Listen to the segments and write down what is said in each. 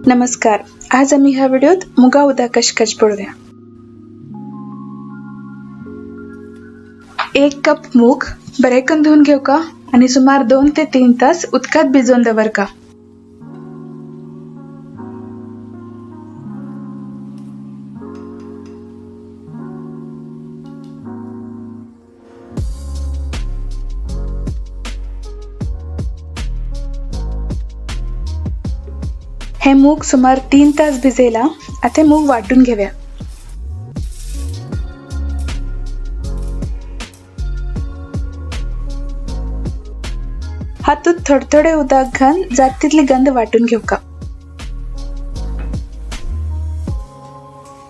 नमस्कार, आज आम्ही ह्या व्हिडिओत मुगा उदक कश कश पळोवया। 1 कप मूग बरे करून धुवून घेऊ का आणि सुमार 2 ते 3 तास उदकात भिजवून दवर का। हे मूग सुमार 3 तास भिजेला। आता मूग वाटून घेऊया। हातूत थोडे थोडे उदक घालून जात तितली गंध वाटून घेऊ का।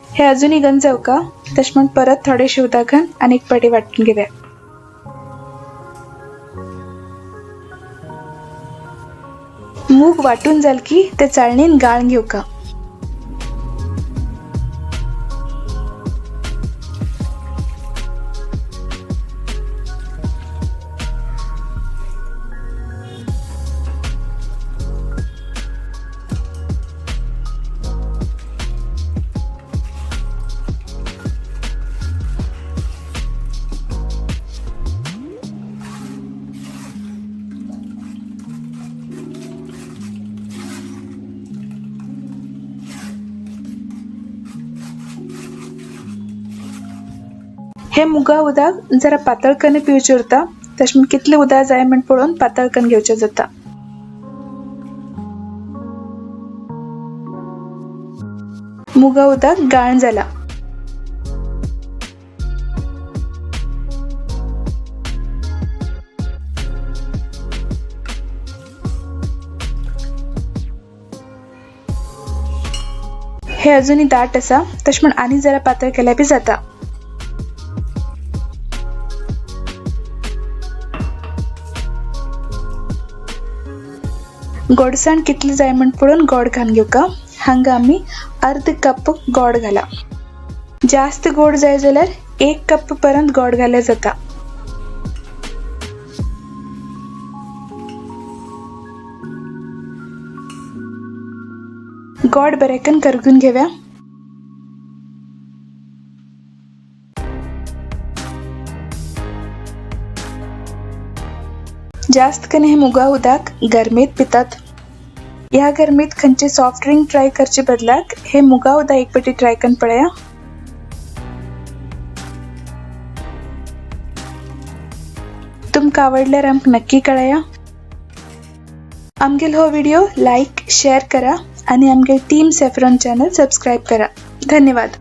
हे अजूनही गंज जाऊ का, तशें म्हण परत थोडेशे उदक घालून आनी एक पाटी वाटून घेऊया। मूग वाटून जाल की ते चाळणीन गाळून घेऊ का। हे मुगा उदक जरा पातळ करून पिवचें उरता, तशें म्हण कितलें उदक जाय म्हण पळोवन पातळ करून घेवचें जाता। मुगा उदक गाळण जाला। हे अजूनही दाट आसा, तशें म्हण आनी जरा पातळ केल्यार बी जाता। गोडसाण कितली जाय म्हण पळोवन गोड घालून घेवका। हांगा आमी अर्द कप गोड घाला। जास्त गोड जाय जाल्यार 1 कप पर्यंत गोड घाल्यार जाता। गोड बरेकन करगून घेव्या। जास्त करून हे मुगा उदक गरमेत पितात। ह्या गरमेत खंयचे सॉफ्ट ड्रिंक ट्राय करचे बदलाक हे मुगा उदक एक पेटी ट्राय करून पळया। तुमकां आवडल्यार आमकां नक्की कळया। आमगेलो हो व्हिडिओ लायक, शेअर करा आणि आमगेल टीम सॅफ्रॉन चॅनल सबस्क्राइब करा। धन्यवाद।